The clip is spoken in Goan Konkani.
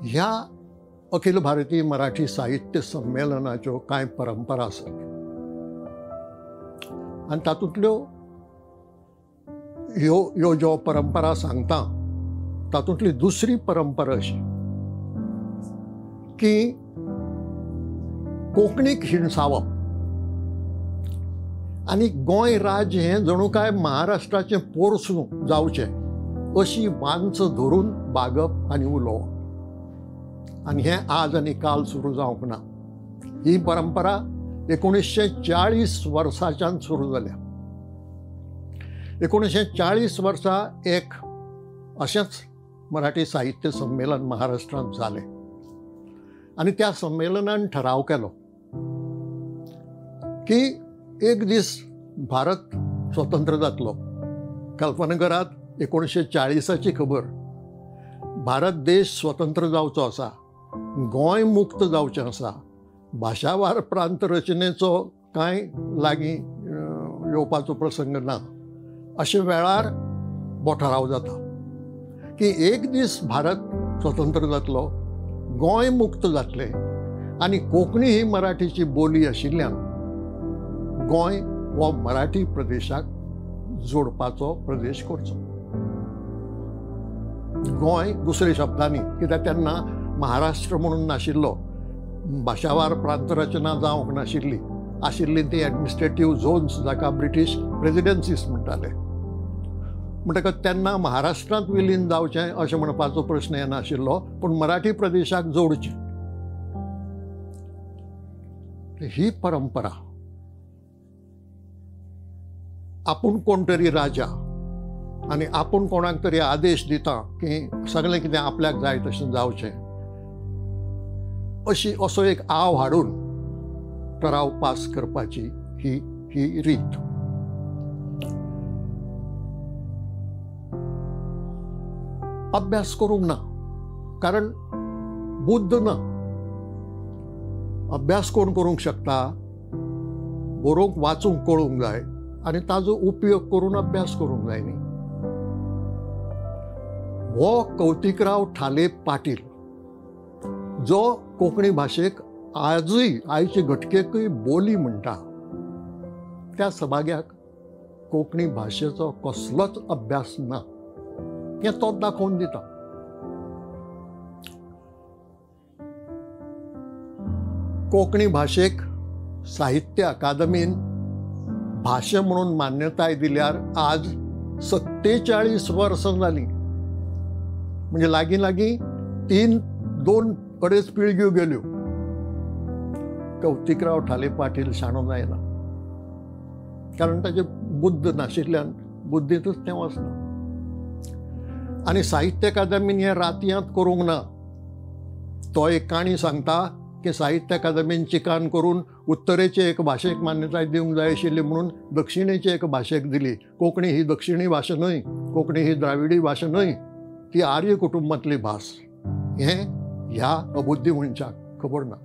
ह्या अखिल भारतीय मराठी साहित्य संमेलनाच्यो कांय परंपरा आसात आनी तातूंतल्यो ह्यो ह्यो ज्यो परंपरा सांगता तातूंतली दुसरी परंपरा अशी की कोंकणीक हिणसावप आनी गोंय राज्य हें जणू काय महाराष्ट्राचें पोरसूं जावचें अशी वांच धरून बागप आनी उलोवप. आनी हें आज आनी काल सुरू जावंक ना. ही परंपरा 1940 वर्साच्यान सुरू जाल्या. 1940 वर्सा एक अशेंच मराठी साहित्य संमेलन महाराष्ट्रांत जालें आनी त्या संमेलनान ठराव केलो की एक दीस भारत स्वतंत्र जातलो. कल्पना करात, 1940ची खबर. भारत देश स्वतंत्र जावचो आसा, गोंय मुक्त जावचें आसा, भाशावार प्रांत रचनेचो कांय लागीं येवपाचो प्रसंग ना. अशे वेळार हो ठराव जाता की एक दीस भारत स्वतंत्र जातलो, गोंय मुक्त जातलें आनी कोंकणी ही मराठीची बोली आशिल्ल्यान गोंय हो मराठी प्रदेशाक जोडपाचो प्रदेश करचो. गोंय दुसऱ्या शब्दांनी, कित्याक तेन्ना महाराष्ट्र म्हणून नाशिल्लो, भाशावार प्रांतरचना जावंक नाशिल्ली, आशिल्ली ती एडमिनिस्ट्रेटीव झोन्स जाका ब्रिटीश प्रेजिडेन्सीस म्हणटाले. म्हणटकच तेन्ना महाराष्ट्रांत विलीन जावचें अशें म्हणपाचो प्रश्न येनाशिल्लो, पूण मराठी प्रदेशाक जोडचें. ही परंपरा आपूण कोण तरी राजा आनी आपूण कोणाक तरी आदेश दिता की सगळें कितें आपल्याक जाय तशें जावचें अशी असो एक आव हाडून ठराव पास करपाची ही ही रीत. अभ्यास करूंक ना, कारण बुद्ध ना. अभ्यास कोण करूंक शकता? बरोवंक वाचूंक कळूंक जाय आनी ताजो उपयोग करून अभ्यास करूंक जाय न्ही. हो कौतिकराव ठाले पाटील जो कोंकणी भाशेक आजूय आयचे घटकेकूय बोली म्हणटा, त्या सभाग्याक कोंकणी भाशेचो कसलोच अभ्यास ना हें तो दाखोवन दिता. कोंकणी भाशेक साहित्य अकादमीन भाशा म्हणून मान्यताय दिल्यार आज 47 वर्सां जालीं, म्हणजे लागीं लागीं 2-2.5 पिळग्यो गेल्यो. कौतिकराव ठाले पाटील शाणो जायना, कारण ताचे बुद्ध नाशिल्ल्यान बुद्धींतच तें वचना. आनी साहित्य अकादमीन हें रातयांत करूंक ना. तो एक काणी सांगता की साहित्य अकादमीन चिकान करून उत्तरेचे एक भाशेक मान्यताय दिवंक जाय आशिल्ली म्हणून दक्षिणेचे एक भाशेक दिली. कोंकणी ही दक्षिणी भाशा न्हय, कोंकणी ही द्राविडी भाशा न्हय, ती आर्य कुटुंबांतली भास. हें ह्या अबुद्धी मनशाक खबर ना.